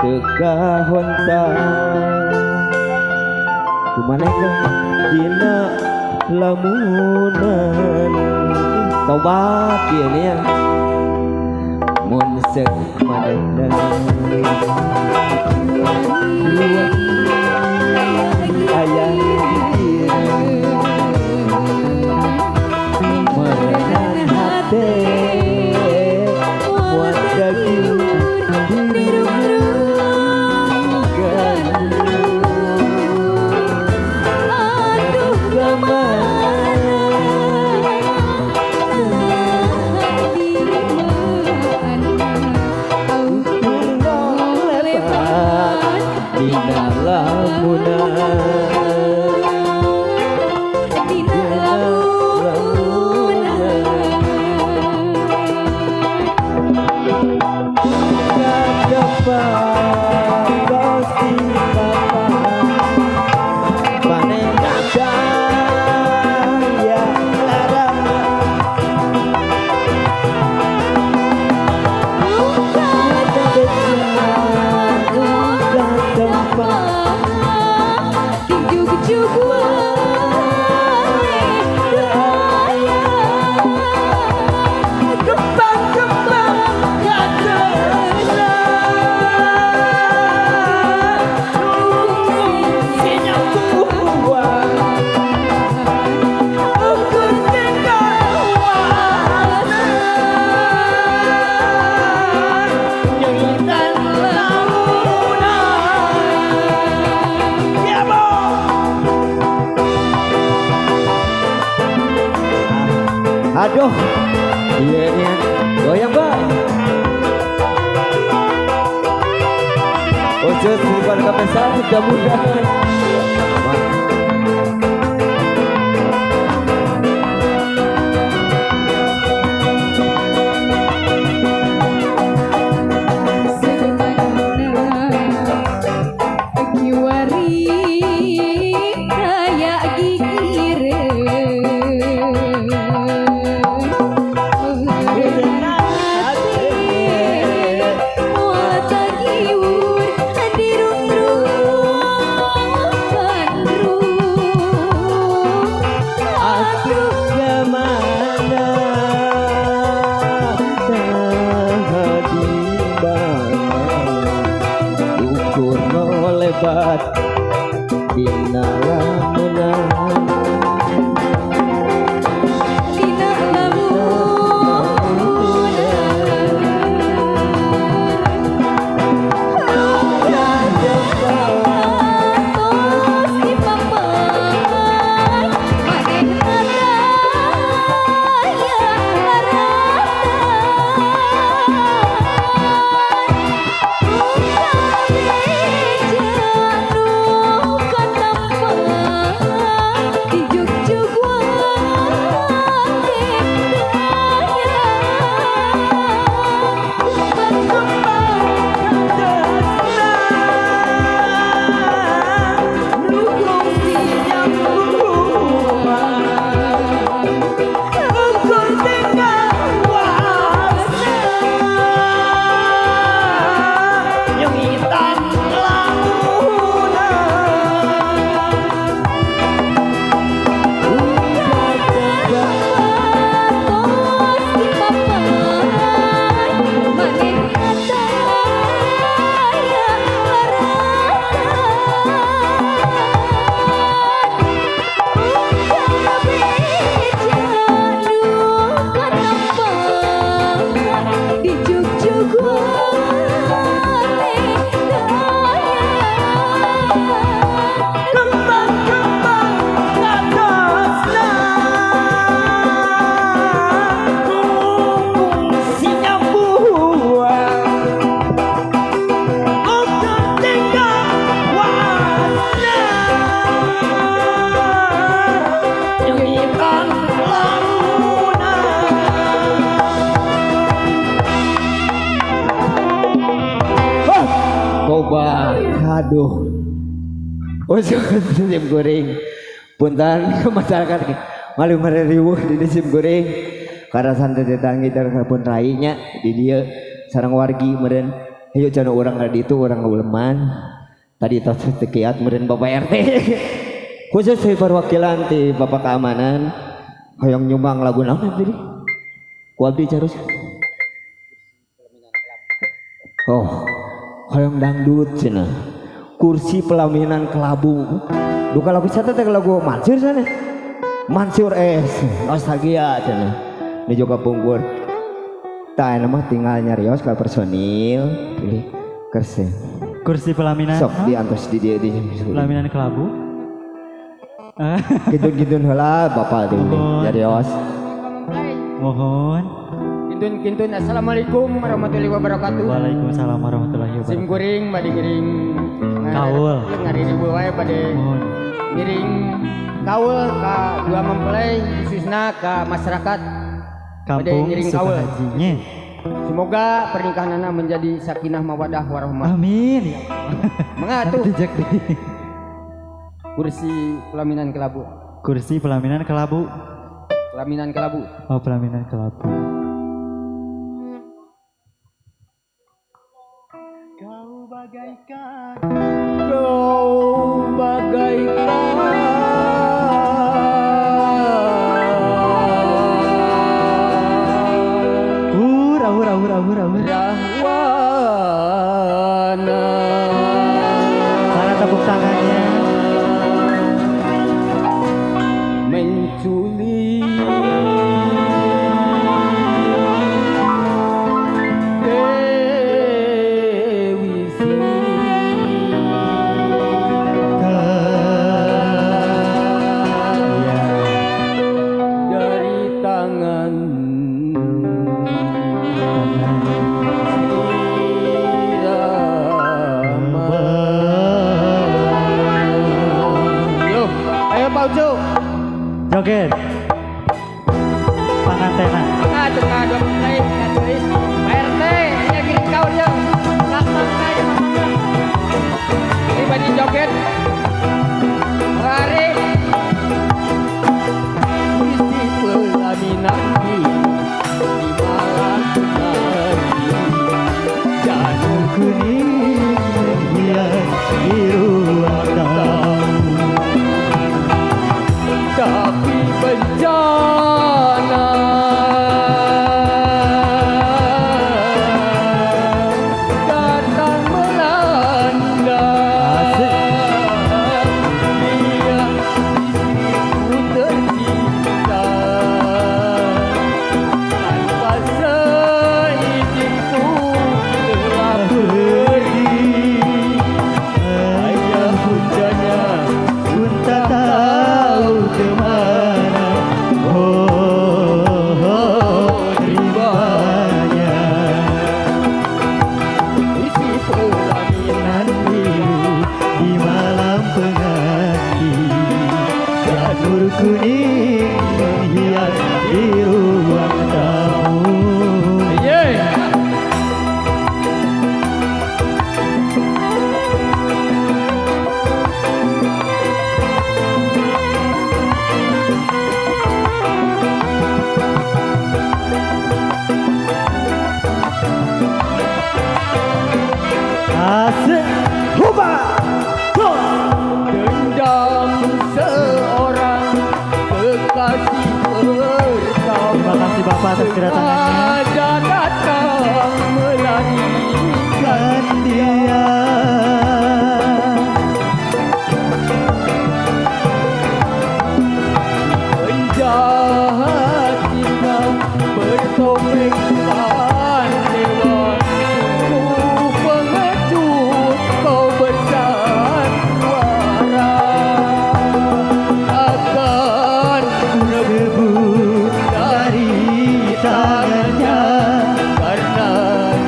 Teu kahonta kumaha dina lamunan tobat ieu nya mun seuk manehna aya merenang hate moal dagiur Aduh kemana di mana lebat dina lamunan dina lamunan. Jugjug wae teu aya Kembang-kembang katresna buah ukur tinggal wasna nyuntan lamunan ya bo. Aduh, iya nih, goyang bang. Khusus di keluarga besar mudah-mudahan. Kiwari kaya gigireun hate moal tagiwur dirung-rung Atuh kemana nah di mana ukur no lebat dina lamunan dina lamunan. Tos dipapan manehna taya laratan beja nu katampa di jugjug wae teu aya kembang-kembang nu kungsi ukur tinggal wasna nyungitan lamunan tos dipapan manehna taya laratan beja nu katampa di jugjug wae teu aya kembang-kembang katresna kungsi buah ukur tinggal wasna nyungitan lamunan. Tobat, aduh. Usul sim kuring. Punten masyarakat malu riweuh di sim kuring. Karena santai tetanggi pun rainya di dieu sareng wargi meureun. Ayo cenah urang ka ditu urang ngauleman. Tadi tos teu kiat meureun Bapak RT. Khusus ti perwakilan ti Bapak Keamanan hoyong nyumbang lagu naon tadi? Ku abdi carus. Oh, hoyong dangdut cenah. Kursi pelaminan kelabu. Duka lagu satu teh lagu Mansur sana. Mansur S, nostalgia cenah. Ini juga pungkur. Tah mah tinggal nyarios ka personil, pilih kursi. Kursi pelaminan. Sok diantos di dieu di. Pelaminan kelabu. Kintun-kintun heula bapak teh nyarios. Mohon. Kintun-kintun assalamualaikum warahmatullahi wabarakatuh. Waalaikumsalam warahmatullahi wabarakatuh. Sim kuring bade ngiring kaul. Ngariribu wae bade ngiring kaul ka dua mempelai khususna ka masyarakat kampung ngiring kaul. Semoga pernikahanana menjadi sakinah mawadah warahmah. Amin. Mangga atuh. Kursi pelaminan kelabu. Kursi pelaminan kelabu. Pelaminan kelabu. Oh, pelaminan kelabu. Kau bagaikan, kau bagaikan Ur, ur, ur. Rahwana. Mana tepuk tangannya? Menculik Dewi Sita dari tangan Joget pangantena. Tengah dua play tulis Pak RT nya kirim kau dia tak ini badi joget lari isi pelaminan di malam hari janur kuning menghias di ruang tamu. Tapi bencana datang melanda. Dia istriku tercinta tanpa seizinku telah pergi. Ayah hujannya pun tak tahu kemana. Oh, oh, ribanya isi pelaminan biru di malam pengantin. Janur kuning menghias di ruang tamu. Yeah. Asik. Huba. Dendam seorang kekasih pertama. Terima kasih Bapak atas kedatangannya. Sengaja datang melarikan dia. Penjahat cinta bertopeng dewa. Sungguh pengecut kau bersandiwara. Akan Rebut dari tangannya karena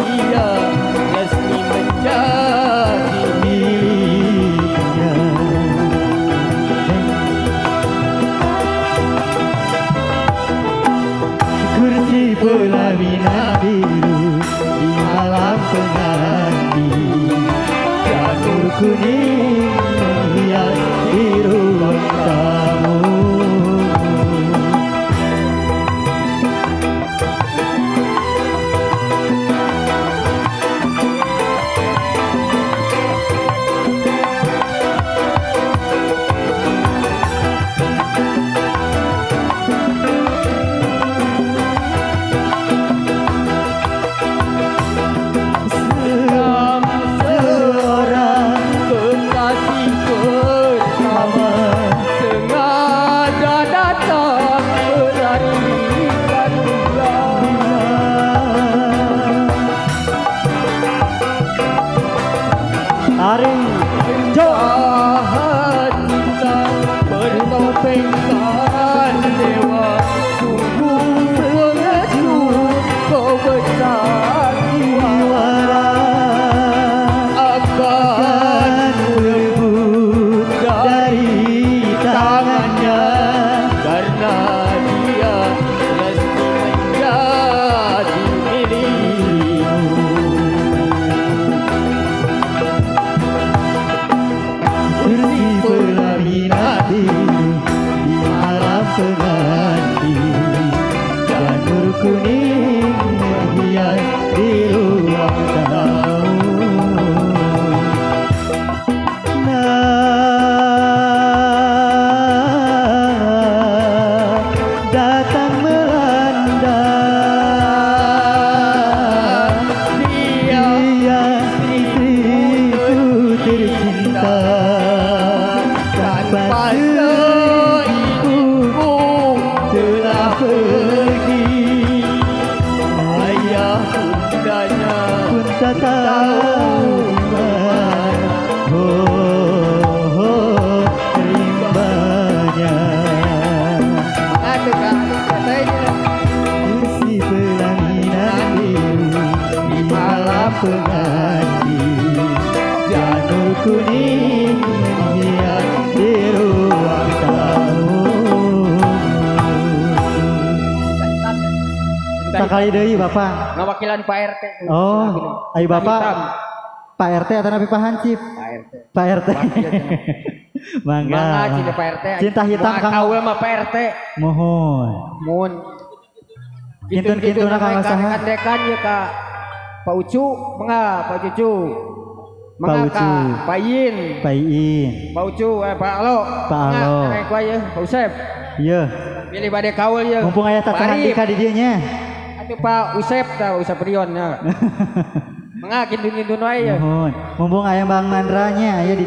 dia resmi menjadi miliknya. Kursi pelaminan biru di malam pengantin. Janur kuning menghias di ruang tamu. Tahu di mana? Oh, oh, rimbanya. Atuh ka teh. Kursi pelaminan biru di malam pengantin, janur kuning menghias di ruang tamu. Sakali deui, Bapak. Ngawakilan Pak RT. Oh, ayo Bapak. Hitam. Pak RT atau napi Pak Hansip? Pak RT. Pak RT. Mangga. Mangga cinta Pak RT. Cinta hitam Moal Kang. Kaul mah Pak RT. Mohon. Mun. Kintun-kintuna kang saha? Rekan-rekan ya ka Pak Ucu, mangga Pak Cucu. Mangga Pak ka Ucu. Pak Yin. Pak Iin. Pak Ucu, Pak Alo. Pak Alo. Mangga ya, Pak Usep. Iya. Pilih bade kaul ya. Mumpung aya Pak tatahan Arif. dika di dieu nya. Atuh Pak Usep tah, Usep Rion ya. Mangga kintun-kintun wae ya. Mohon. Mumpung aya Bang Mandranya aya di